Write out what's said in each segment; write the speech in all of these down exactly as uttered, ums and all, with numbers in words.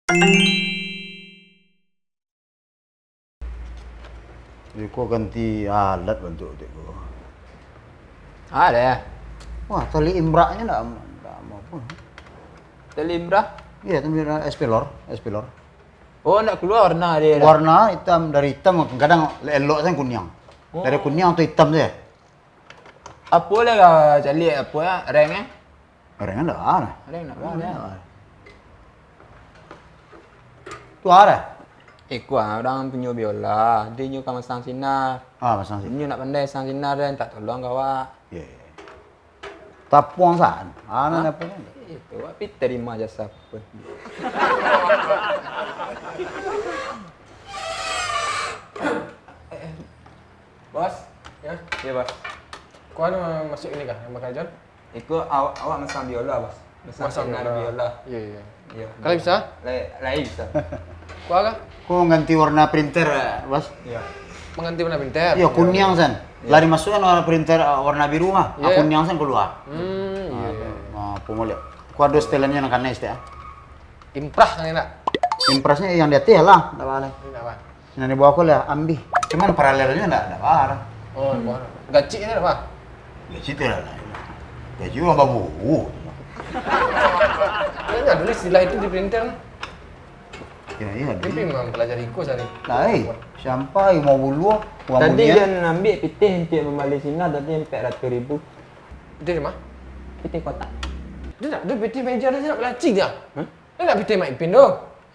Iko ganti alat bantuak tu ko. Ada ya? Wah, tali imbraknyo ndak, ndak mau pun. Tali imbrah? Iya, tali imbrah, espilor, espilor. Oh, ndak keluar warna dia dah? Warna hitam, dari hitam kadang elok-elok sajo kuniang. Oh. Dari kuniang tu hitam sajo. Apo lah ka caliak apo ya, reng eh? Reng ndak ada. Reng ndak ada. Tu ada. Eh, kuah urang punyo biola, dia nyo ka masang sinar. Ah, masang sinar. Inyo nak pandai masang sinar, dia mintak tolong ka awak. Iya, iya. Tapuang san. Ah, nan apo ni? Itu, awak pi tarima jasa pun. Bos? Ya? Iya, Bos. Kuan masuk ini kah, yang bakarajo? Iko awak, awak masang biola, Bos. Masang sinar biola. Iya, iya. Iya. Kalau bisa? Lai, lai bisa. Kuah kah? Ko mangganti warna printer, Bos. Iya. Mangganti warna printer? Iya, kuniang san. Iya. Lah dimasuakan warna printer, warna biru mah. Iya, iya. Kuniang san kalua. Hmm, iya, iya. Ah, pamulek. Ko ado setelannyo nan kanai stek, ah. Imprah kan enak? Imprasnyo yang di ateh lah, ndak apo lai. Ini apa? Nan di bawah ko lah ambih. Cuman paralelnyo ndak, ndak apo. Oh, di bawah. Gaciknyo ndak apo? Gacik tu lah. Gacik urang babu. Banyak dulu istilah itu di printer. Ya, iya, tapi dulu memang pelajari iko sehari. Nah, eh, sampai mau buluah, uang tadi bunian. Dia ambil pitih untuk membali sinar tadi empat ratus ribu. Pitih di mana? Pitih kotak. Dia nak, dia pitih meja dia nak belaci dia. Hah? Dia nak pitih Mak Ipin tu.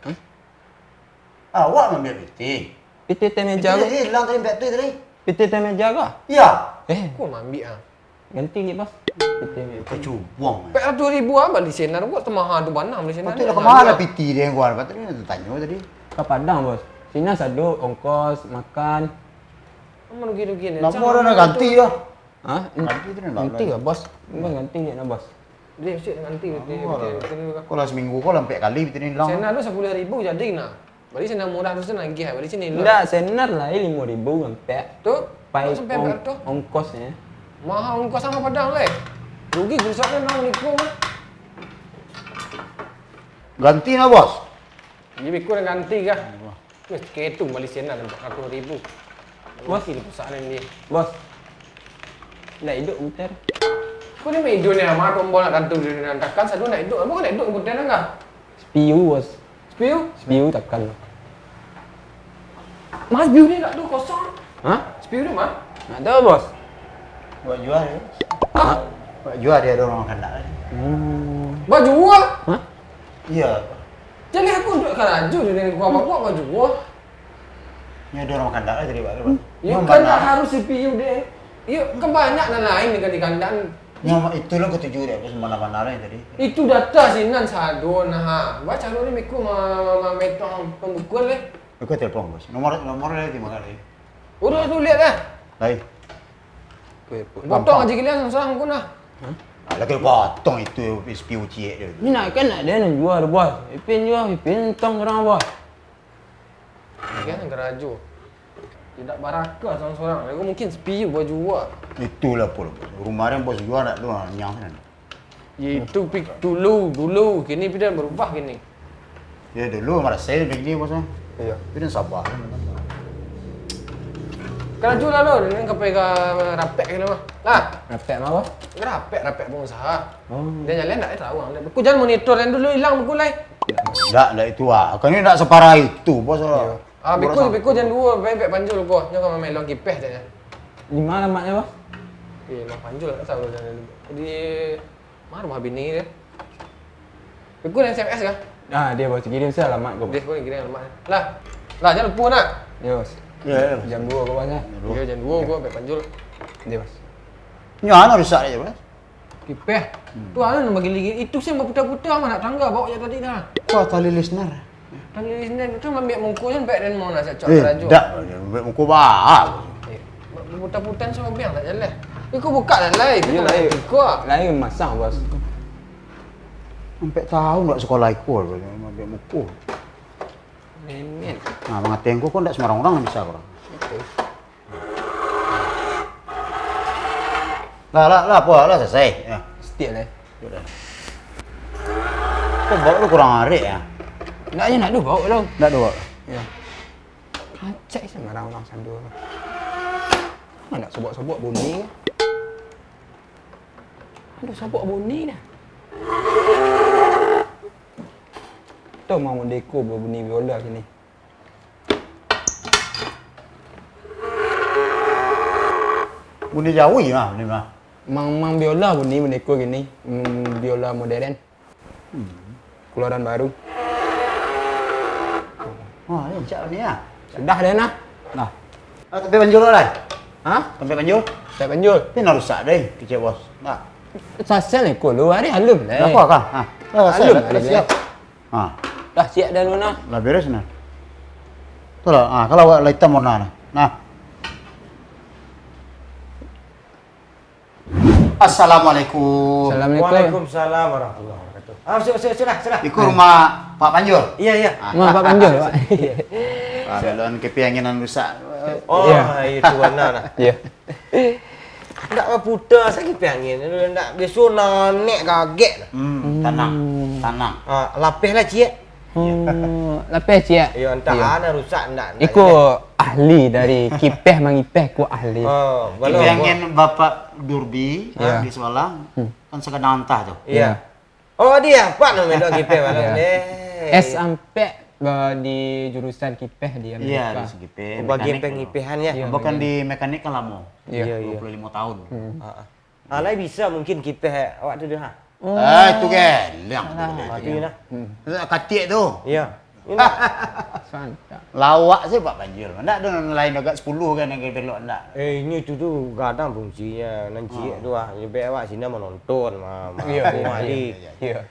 Hah? Awak mambiak pitih. Pitih teh meja. Pitih ko. Tadi hilang tadi, empat tu tadi. Pitih teh meja ko? Iya. Eh. Ko mambiak ah. Ganti gek, Bos. Pitih meja. Kacubuang. Empat ratus ribu ah bali sinar ko, tamaha tu bana bali sinar. Patut lah kamaha lah pitih dia yang keluar. Patut dia tanyo tadi. Ka Padang, Bos. Sinar sado, ongkos, makan. Marugi-rugi ni. Namo dah nak ganti dah. Hah? Ganti tu nak ganti lah, Bos. Bos ganti je nah, Bos. Dia mesti ganti betul, betul, betul. Kalau seminggu kau lah empat kali betul ni hilang. Sinar tu sepuluh ribu jadi nah. Bali sinar murah tu, sinar nagih, bali sinar hilang. Ndak, sinar lah, eh, lima ribu sampai. Tu? Pai sampai ong-, berapa tu? Ongkosnya. Mahal ongkos sama Padang leh. Rugi rusak kan orang nikung. Ganti nah, Bos. Jadi beko nak ganti kah? Wah. Weh, ketu bali sinar empat ratus ribu. Bos. Mungkin pusat ni. Bos. Nak hidup muter. Kau ni main hidup ni, amat tombol nak gantung diri nak takan, sadu nak hidup. Apa kau nak hidup muter nak kah? Spiu, Bos. Spiu? Spiu takan. Mas, spiu ni nak tu kosong. Hah? Spiu ni mah? Nak tahu, Bos. Buat jual ya. Hah? Buat jual dia ada orang kandak. Hmm. Buat jual? Hah? Iya. Jadi aku duduk karajo di negeri kuah bapak baju kuah. Nyo dorong kandak lah jadi bak tu. Yo kan ndak harus C P U deh. Yo kan banyak nan lain di kandak. Nyo itulah ketujuh deh, aku semana-mana lah tadi. Itu data sinan sado nah. Baca lu ni miku ma-, ma-, ma-, metong pembukuan leh. Aku telepon bos. Nomor, nomor dia terima kasih. Udah tu lihat dah. Lain. Potong aja kalian seorang pun lah. Hah? Ah, lagi potong itu S P U ciek dia. Ni nak kan nak dia nak jual bos. Ipin jual, Ipin tong orang bos. Kan karajo. Tidak barakah sorang-sorang. Aku mungkin sepi bos jual. Itulah pun. Rumah dia bos jual nak tu nyang kan. Ya itu pik dulu, dulu. Kini pilihan berubah kini. Ya, dulu marasai begini, bos, ah. Iya. Tapi dia sabar. Karajo lah lo, dia kan sampai ka rapek kini mah. Lah. Rapek mah, bos? Rapek, rapek pengusaha. Oh. Dia nyalai ndak, eh, tahu. Aku jangan monitor yang dulu hilang buku lai. Ndak, ndak itu ah. Kan ini ndak separah itu, bos. Iya. Ah, beko, beko jangan dua, baik, baik panjul ko. Jangan main long kipeh saja. Di mana alamatnya, bos? Eh, long panjul tak tahu dah. Di Mana rumah bini dia? Aku nak S M S kah? Ah, dia bos kirim saya alamat kau. Dia pun kirim alamat. Lah. Lah, jangan lupa nak. Ya, bos. Ya, ya, bos. Jam dua kau bos, ya? Jam dua. Ya, jam dua kau sampai Panjul. Dia, bos. Nyo, anu rusak aja, bos. Kipeh. Hmm. Tu anu nama gili-gili. Itu sih berputar-putar mah nak tangga bawa je tadi dah. Wah, tali listener. Tali listener tu ambil mungkuh kan baik dan mau nak cakap. Eh, karajo. Dak, ambil mungkuh bah. Eh, putar-putar sama biang tak jalan. Iko buka lah, lai. Iyo, lai. Iko. Lai masang, bos. Sampai tahu ndak sekolah iko, ambil mungkuh. Nenek. Nah, mangateng ko, ko ndak sembarang orang bisa orang. Betul. Lah, lah, lah, apo lah, selesai. Ya. Setik lah. Sudah. Kok bawa lu kurang arik ya? Ndak, nyo ndak ado baok lo. Ndak ado baok. Yo. Kacak sambarang urang sado. Ndak sobok-sobok bunyi. Ado sobok bunyi dah. Tu mau mendeko bunyi biola kini. Bunyi jauah mah, bunyi mah. Mang, mang biola bunyi bendeko kini. Hmm, biola modern. Hmm. Keluaran baru. Wah, ni cak ni ah. Sudah dah nah. Nah. Ah, tampek panjul lah. Hah? Tampek panjul. Tampek panjul. Tapi nak rusak deh, kecek bos. Nah. Sasal ni kulu hari halus lah. Apa kah? Ha. Dah, halus dah, dah siap. Ha. Dah siap dah lu nah. Lah beres nah. Tu lah, ah, kalau awak lah hitam warna nah. Nah. Assalamualaikum. Assalamualaikum. Waalaikumsalam warahmatullahi wabarakatuh. Ah, masuk, masuk, masuklah, masuklah. Iko rumah Pak Panjul? Iya, iya. Ah. Rumah Pak Panjul, Pak. Iya. Ah, laluan kipas angin nan rusak. Oh, iya. Itu warna nah. Iya. Ndak baputa sajo kipas angin. Ndak biaso nanek gagek lah. Hmm, tanang, tanang. Ah, lapeh lah ciek. Oh, lapeh ciek. Iyo, antah nan rusak ndak, ndak. Iko ahli dari kipas mangipeh ko ahli. Oh, kipas angin Bapak Durbi, ah, di Sualang, kan sakadang antah tu. Iya. Oh, dia apa nama itu kipas malam ni? S ampek, eh, di jurusan kipas di Amerika. Iya, di kipas. Oh, bagian mekanik pengipehan ya? Iya, bukan mekanik. Di mekanik kan lamo. Iya, iya. Dua puluh lima tahun. Hmm. Ah, ah. Ah, lai bisa mungkin kipas awak tu dah. Oh. Ah, itu geleng. Salah. Ah, tu lah. Hmm. Katik tu. Iya. Santai. Lawak se Pak Panjul. Ndak ado nan lain agak sepuluh kan nan belok ndak. Eh, inyo tu, tu gadang fungsinyo nan ciek tu ah. Lebih awak sini menonton mah. Iya, iya, iya.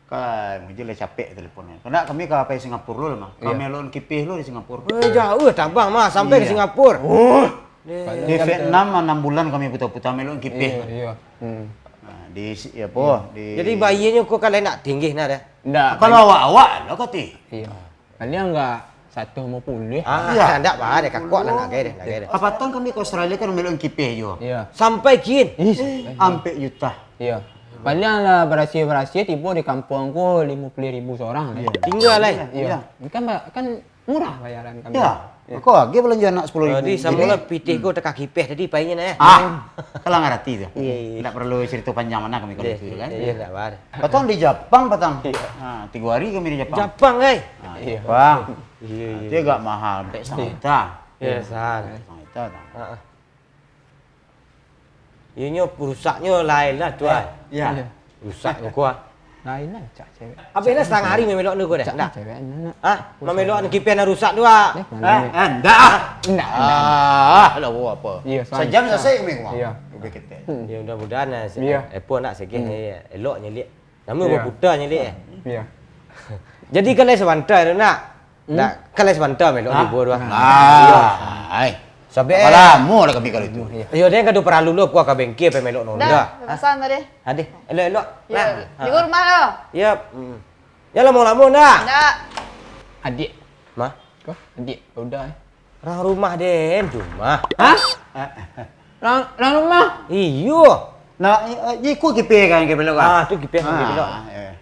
Kan, mungkin lah capek telepon. Kena kami ka pai Singapura dulu lah, mah. Iya. Kami lawan kipas dulu di Singapura. Eh, jauh tabang mah sampai ka Singapura. Oh. Di Vietnam, enam bulan kami puta-puta melok kipas. Iya, iya. Hmm. Nah, di si-, apo, di... Jadi, bayianyo ko kalau nak tinggi nah dah. Ndak, kalau awak-awak lah kati. Iya. Paling enggak satu lima puluh. Ah, iya. Ndak bah, dah kakok lah nak gaya dah, nak gaya dah. Kapatan kami ka Australia kan melok kipas juo. Iya. Sampai kin? Ih, sampai. Ampek juta. Iya. Paling lah barasih-barasih tibo di kampuang ko limo puluah ribu surang lah. Iya. Tingga lah. Iya. Kan ba-, kan murah bayaran kami. Iya. Ko agiah balanjo anak sepuluh ribu. Jadi, samo lah pitih ko takah kipas tadi, painyo nah, eh. Ah, kalah ngarati tu. Iya, iya. Ndak perlu cerita panjang bana kami kalau itu kan. Iya, ndak bah. Patang di Japang, patang. Iya. Ha, tigo hari kami di Japang. Japang, eh? Ha, iya. Japang. Iya, iya. Itu agak mahal, ampek satangah juta. Iya, satangah juta. Heeh. Inyo rusaknyo lain lah tu ah. Iya. Rusak ko ah. Lain lah, cak cewek. Abih lah satangah hari mamelok tu ko dah. Cak cewek, nak. Ah, mamelok kipas nan rusak tu ah. Eh, ndak ah. Ndak, ndak. Ah, lah apa? Iya, sajam selesai kami rumah. Iya. Lebih ketek. Ya, mudah-mudahan lah. Iya. Apo nak segeh elok nyeliak. Namo baputa nyeliak eh? Iya. Jadi kalau sabanta tu nak. Hmm? Nak, kalau sabanta melok tibo tu ah. Ah, ai. Sabab lamo lah kami kalau itu. Iyo, den kado paralu lo, kuah ka bengkel, pai melok Honda. Dah, pesan tadi. Adih, elok-elok. Yo, nah. Di rumah lo. Yap. Hmm. Jan lamo-lamo ndak? Ndak. Adik. Mah? Ko, adik, udah eh. Rang rumah den tu mah. Hah? Rang, rang rumah? Iyo. Nah, i-, i-, iko kipas kan, kipas lo kan? Ah, tu kipas kan, kipas lo. Ah, iyo.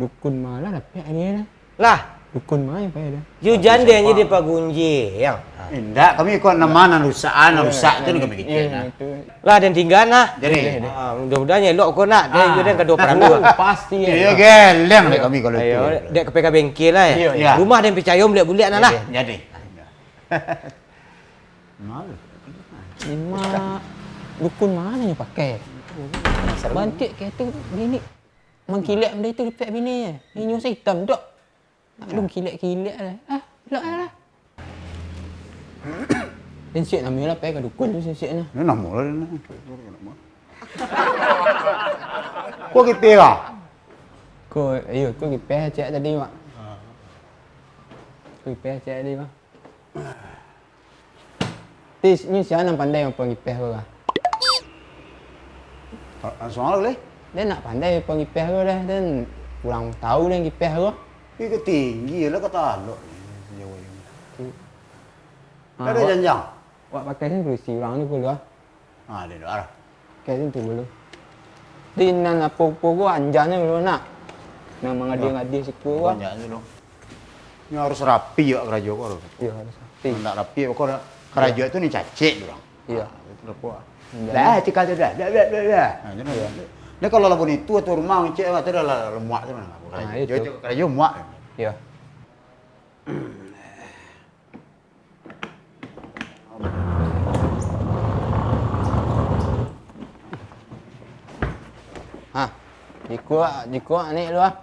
Dukun ma lah dapek ari dah. Lah. Dukun ma yang payah dah. Yo, jan den je dipagunjiang. Indak, kami ko nama nan rusak, ah, nan rusak tu kami kecek nah. Lah, den tingga nah. Jadi. Ah, mudah-mudahan elok ko nak. Den je den kado paralu. Pasti. Iyo, geleng dek kami kalau tu. Dek ka pai ka bengkel lah eh. Iyo, iyo. Rumah den picayo buliak-buliak nah lah. Jadi. Malu. Lima dukun ma nyo pakai? Bantik kato bini. Mangkilek benda itu dapek bini. Inyo se itam dok. Nak dong kilek-kilek lah. Ah, elok lah. Sensik namo lah, pai ka dukun tu sensik nah. Ini namo lah dia nah. Ko kipas lah. Ko, iyo, ko kipas cek tadi, Mak. Ko kipas cek tadi, Mak. Ti, ni sia nan pandai mampang kipas ko kah? Langsuang lah boleh. Den ndak pandai mampang kipas ko dah, den kurang tahu den kipas ko. Ih, ka tinggi lah ka talok ni, sejauh ni. Ado janjang? Wak pakai ni berisi urang ni ko lah. Ah, den doa lah. Kayak itu dulu. Di nan apo-apo ko anjaknyo dulu nak. Nan mangadi-ngadi siko ko. Anjaknyo dulu. Nyo harus rapi awak karajo ko. Iyo, harus rapi. Kalau ndak rapi, kok karajo tu ni cacik urang. Iyo. Ah, itu lah kuat. Dah, cika tu dah. Dah, dah, dah, dah. Nah, jadi, ni kalau lah bunyi tu atau rumah ngecek, tu dah lah lemak tu nah. Karajo, itu. Karajo muak. Iyo. Ha, jikok, jikok anek lu ah.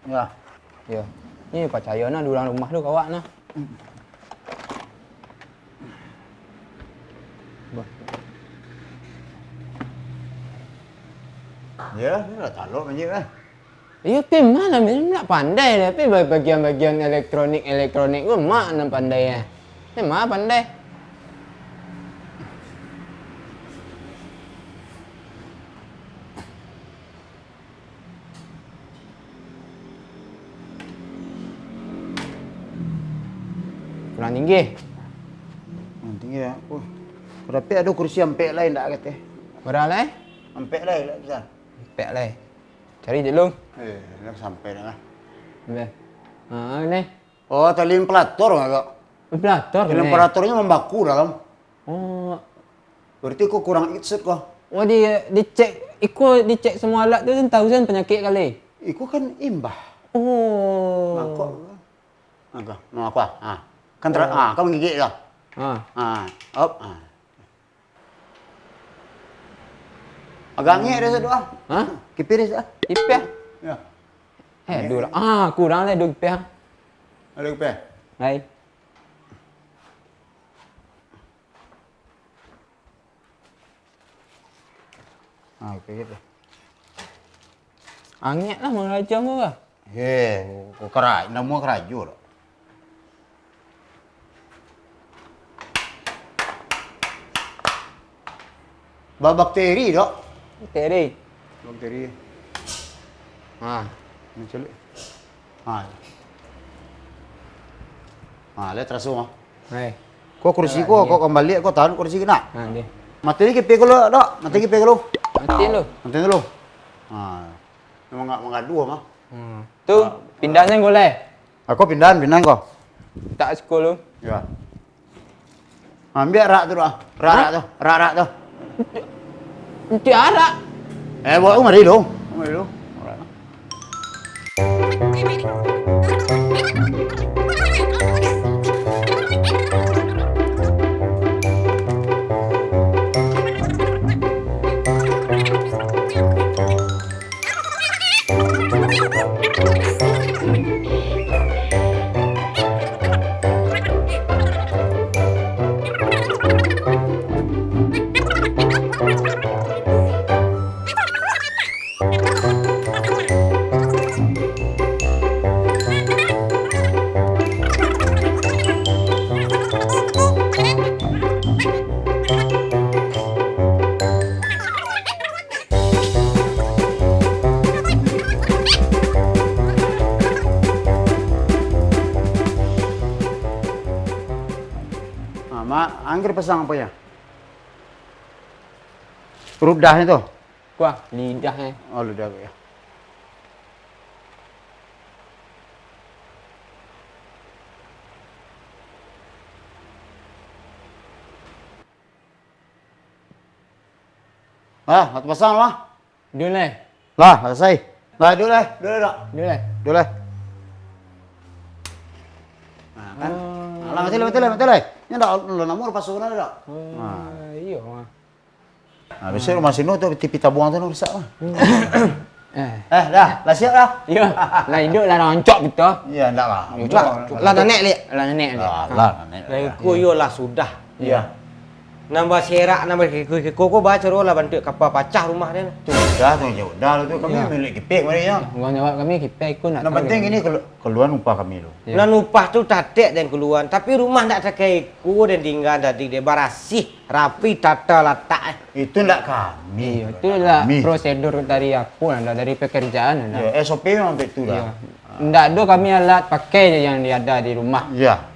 Yo. Yo. Ni pacayo nah, di urang rumah tu kawak nah. Bah. Yo, ni lah talok banyak lah. Iyo, pi ma nan, pi ndak pandai doh, pi ba-, bagian-bagian elektronik-elektronik ko mak nan pandai, eh. Pi ma pandai. Kurang tinggi. Kurang tinggi, yo. Uh. Kurang ado kursi ampek lai ndak, kato. Bara lai? Ampek lai, ndak bisa. Ampek lai. Cari je lu. Eh, ndak sampai dah lah. Ambil. Ha, ni. Oh, tali ventilator agak. Ventilator ni. Ventilatornyo mambaku dalam. Oh. Berarti ko kurang iksut ko. Oh, di, dicek, iko dicek semua alat tu kan tahu kan penyakit kali. Iko kan imbah. Oh. Mangkok. Angka, mau aku ah. Ah. Kan ter-, oh, ah, kan menggigit dah. Ah. Ah, op, ah. Agak angek dah tu ah. Hah? Kipih dah ah. Kipih? Ya. Eh, angek. Dua lah. Ah, kurang lah dua kipih ah. Ada kipih? Hai. Ah, oke gitu. Angek lah mangarajo ko lah. Heh, ko kara-, namo karajo doh. Ba-, bakteri doh. Bakteri. Bakteri. Ha. Ni calik. Ha. Ha, lihat teraso mah. Hai. Ko kursi ko, ko kambali, ko tahan kursi ko nak. Ha, deh. Mati lagi kipih ko lu, Dok. Mati lagi kipih ko lu. Mati lu. Mati dulu. Ha. Memang nggak mengadu mah. Hmm. Tu pindahnyo ko lai. Aku pindahan, pindahan ko. Tak sekolah. Ya. Ambiak rak tu, rak. Rak, rak tu. Rak, rak tu. Enti arak. Eh, bawa tu mari lu. Mari lu. Ah, ma-, angger pasang apo yo? Rudahnyo tu? Kuah, lidah, eh. Oh, lidah yo. Lah, lah tapasang lah. Duduak lai. Lah, lah salasai. Lah, duduak lai. Duduak lai, Dok. Duduak lai. Duduak lai. Nah, kan? Oh. Nah, lah, mati lai, mati lai, mati lai. Nyo ndak, lah namo lah paso lah, Dok. Oh, nah. Iyo, mah. Nah, biaso rumah sino tu, T V tabuang tu rusak lah. Hmm. Eh. Eh, dah, lah siap lah. Iyo, lah iduik lah rancak kito. Iyo, ndak lah. Lah nanek, Lik. Lah nanek, Lik. Lah, lah nanek. Lah, iko iyo lah sudah. Iyo. Nan baserak, nan bakiko-kiko ko, baa caro lah bantuak kapa pacah rumah den. Tu udah tu, yo udah lah tu. Kami milik kipik mari yo. Tangguang jawab kami, kipik iko nak. Nan penting kini kelu-, kalua upah kami lu. Iyo. Nan upah tu tatek den kalua, tapi rumah ndak takah iko den tingga tadi deh, barasiah, rapi, tata latak, eh. Itu ndak kami. Iyo, itu lah prosedur dari aku lah, dari pekerjaan lah. Iyo, S O P memang itu lah. Iyo. Ndak ado kami alat, pakai je yang ada di rumah. Iyo.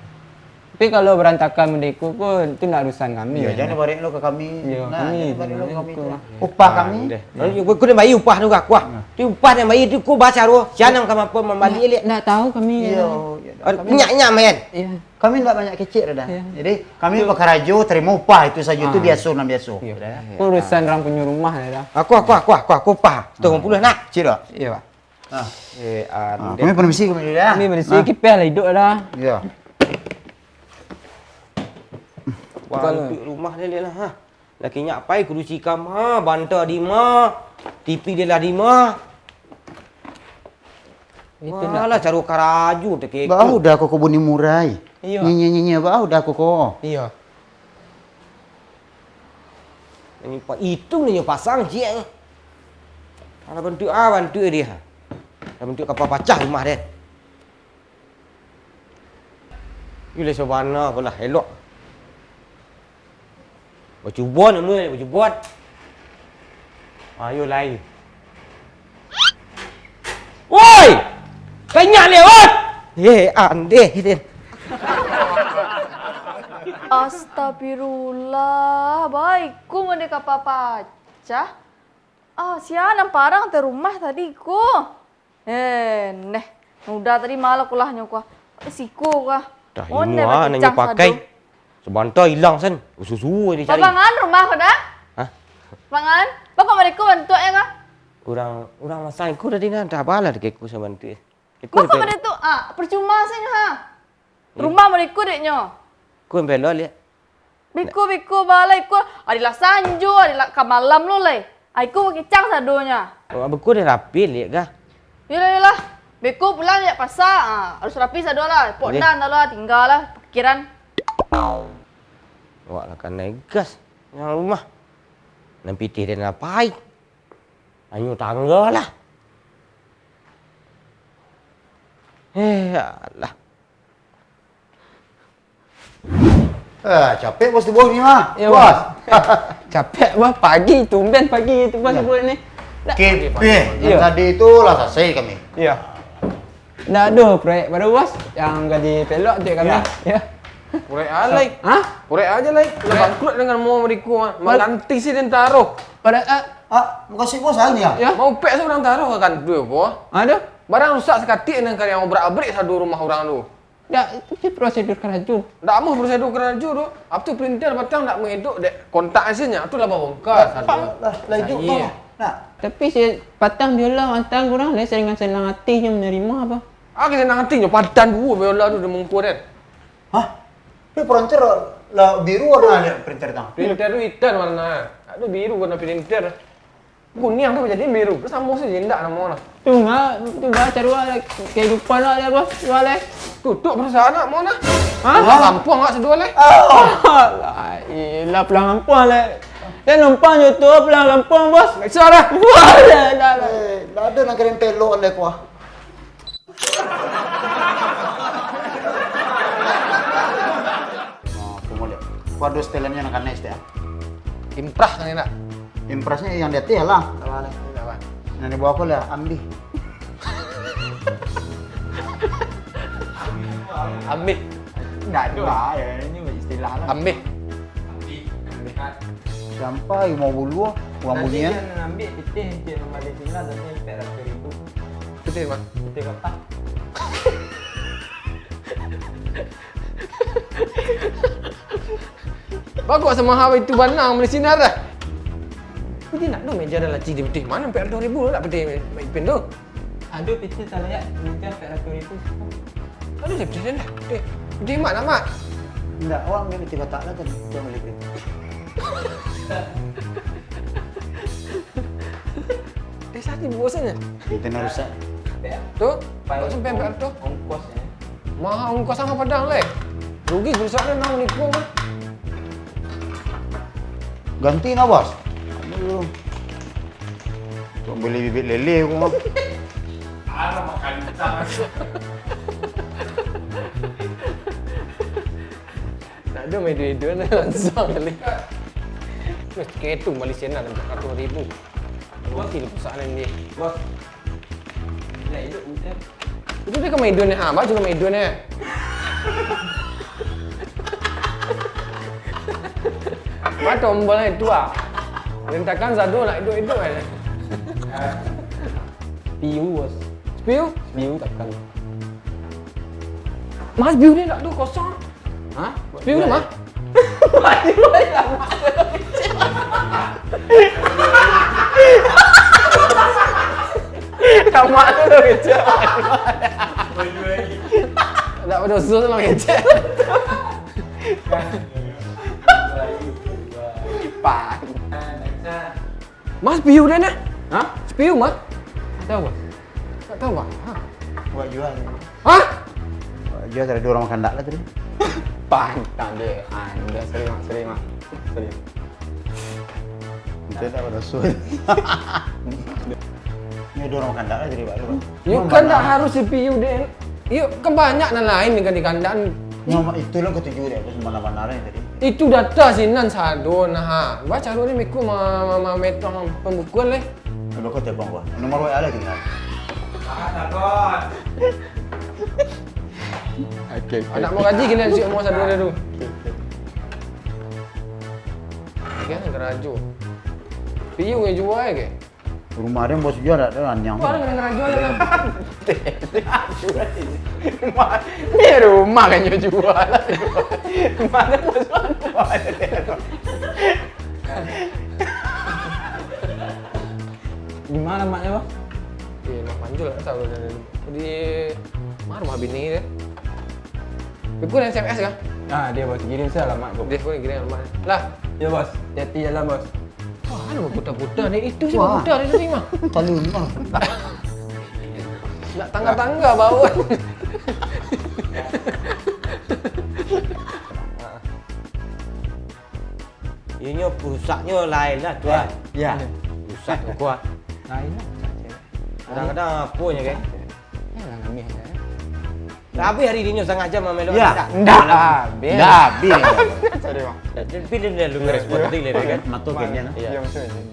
Tapi kalau barantakan model iko ko, itu ndak urusan kami. Yo, jan barek lo ka kami. Yo, nah, kami jan barek lo ka kami tu. Upah kami. Yo, ko, ko den bayia upah tu ka kuah. Nah. Tu upah den bayia tu ko ba caro. Sia nan ka mampu mambali liak. Ndak tahu kami. Yo, yo, kami nyak-nyak main. Iyo. Kami ndak banyak kecek dah. Iyo. Jadi, kami bakarajo, tarimo upah itu sajo, itu biaso nan biaso. Iyo. Ko urusan urang punyo rumah dah. Aku, aku, aku, aku, aku upah. Satu puluah nak. Cik dah. Iyo, Pak. Ah. Eh, ah, kami permisi, kami dulu ya. Kami permisi, kipeh lah hidup dah. Iyo. Wah, rumah ni lah, ha. Laki nyak pai kurusi kama, banta di ma, T V dia lah di ma. Itu ndak. Walah, caro karajo tu keko. Bahu dah koko bunyi murai. Iyo. Nyenye-nyenye bahu dah koko. Iyo. Ini pa-, itu ninyo pasang ciek ni. Alah bantuak ah, bantuak dia. Alah bantuak kapa pacah rumah dia. Ilai sabana apolah, elok. Bacubo namuah, bacubo. Ayo lai. Woi! Kanyak lewat! Eh, andeh, den. Astagfirullah, baiku mode kapa pacah. Ah, sia nan parang ateh rumah tadi ko. Eh, neh. Udah tadi malah kulahnyo kuah. Eh, siko kuah. Dah, ondeh ino ah, nan nyo pakai. Sabanta ilang sen. Susu dicari. Papangan rumah ko dah? Hah? Pangan? Bako mereka bantuaknya kah? Urang, urang masang iko tadi nah, dah balah dek iko sabantu. Iko bako mereka tu, ah, percuma sen ha. Rumah mereka deknyo. Ko yang pelok liak. Beko, beko, bala iko, adilah sanjo, adilah ka malam lo lai. Ai ko bakicang sadonyo. Awak beko dah rapi liak kah? Yolah, yolah. Beko pulang jak pasa, ah, harus rapi sado lah. Pok nan lah, tingga lah, pikiran. Awak lah kanai gas, yang rumah. Nan pitih den apai? Anyo tangga lah. Eh, alah. Ah, capek bos tu bos ni mah. Yo, bos. Capek bos, pagi, tumben pagi tu bos buek ni. Kipeh, yang tadi tu lah selesai kami. Iyo. Ndak ado proyek baru bos, yang gaji pelok tu kami. Yo. Proyek alai. Hah? Proyek aja lai. Lah bangkrut dengan mau mereka mah. Mangganti si tentara. Pada, ah, ah, makasih bos, ah, ni ya. Yo. Mau pek seorang tentara kan dua bos. Aduh. Barang rusak sakatik dengan karya obrak-abrik sado rumah orang tu. Dak, itu prosedur karajo. Dak amuah prosedur karajo tu. Apa tu printer patang dak mahidup dek kontak asinyo. Tu lah babongkar sado. Lah, lah hidup tu. Nah. Tapi si patang biola patang kurang deh, dengan senang hati nyo menerima apa? Ah, senang hati nyo padan dulu biola tu di muko den. Hah? Tapi printer lah biru warna dek printer tang. Printer tu hitam warna. Ado biru warna printer. Kuniang tu jadi biru, tu samo sajo indak namo lah. Tu mah, tu bah caro lah, kehidupan lah dia bos, jual eh. Tutup perusahaan nak mau nah. Hah? Pulang kampung nak sadua leh. Alah, ilah pulang kampung leh. Dia numpang je tu pulang kampung bos. Bisa lah. Wah, dah, dah, dah. Eh, dah ada nak kirim pelok leh kuah. Nah, aku mau lihat. Aku ada setelannya nak kanai setiap. Imprah kan enak. Imprasnya yang di atas lah. Apa nih? Apa? Yang di bawah aku lah, ambil. Ambil. Nggak ada lah, ya. Ini istilah lah. Ambil. Sampai lima puluh, uang bunyian. Nanti dia ambil pitih, dia membalik sini lah, tapi empat ratus ribu. Pitih, Mak? Pitih kotak. Bagus sama hawa itu banang mali sinar dah. Pitih nak tu meja dan laci di pitih. Mana empat ratus ribu nak pitih Ipin tu? Aduh, pitih talayak, meja empat ratus ribu. Aduh, pitih dah. Pitih, pitih mak nak mak. Enggak, awak ambil pitih kotak lah tadi. Kita beli pitih. Dia sakit bosannya. Kita nak rusak. Tu, tak sampai empat ratus. Ongkosnya. Mahal ongkos sangat padang leh. Rugi perusahaan enam ribu mah. Ganti nah, Bos. Aduh. Kok beli bibit lele aku mah. Alah, makan utang. Tak ada main duit-duit langsung kali. Terus kayak tu Malaysia nak empat ratus ribu. Mati lah perusahaan ni. Bos. Nak hidup macam. Itu dia kemai dunia, ha, abang juga kemai dunia. Apa tombol itu ah? Rentakan sado nak hidup-hidup aja. Piu, bos. Spiu? Spiu tekan. Mas, spiu ni tak tu kosong. Hah? Spiu ni, Mas? Tamak tu dah kecil. Tak ada sus lah kecil. Pan. Mas, spiu dia ni? Hah? Spiu, Mas? Tak tahu, Mas. Tak tahu, Mas. Hah? Buat jual. Hah? Buat jual, ada dua orang makan dak lah tadi. Pantang deh. Anda sering, Mas. Sering, Mas. Sering. Itu tak ada usul. Ini dua orang makan dak lah tadi, Pak. Yo, kan tak harus spiu deh. Yo, kan banyak nan lain yang dikandak. Mama, itu lo ketujuh deh, aku semua nama nara yang tadi. Itu data sinan sado nah. Baca dulu ni miku ma-, ma-, ma-, metong pembukuan leh. Coba kau telepon gua. Nomor W A lah tinggal. Oke, oke. Anak mau gaji gila si umur sado dia tu. Oke, kerajo. Piu yang jual ke? Rumah dia bos jual tak ada anyang. Wah, ada kena kerajo lah. Rumah, ni rumah kan nyo jual. Mana bos jual? Di mana maknya, Bang? Di Mak Manjul, tak tahu dari di mana rumah bini dia. Dia pun S M S kah? Ah, dia bos kirim saya alamat tu. Dia pun kirim alamat. Lah. Ya, bos. Hati-hati jalan, bos. Wah, anu berputar-putar ni. Itu je berputar dari tadi mah. Talun mah. Nak tangga-tangga bawah. Inyo pusaknyo lain lah, tuan. Ya. Pusat tu kuat. Lain lah pusat cewek. Kadang-kadang apo nyo kan? Yalah, ngamih aja. Tapi hari dinyo sangaja mamelok. Ya. Ndak habis. Ndak habis. Sorry, Bang. Tapi dia lalu respon tadi lah kan. Mato kayaknya lah. Iya.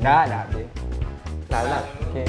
Ndak, ndak habis. Lah, lah. Oke.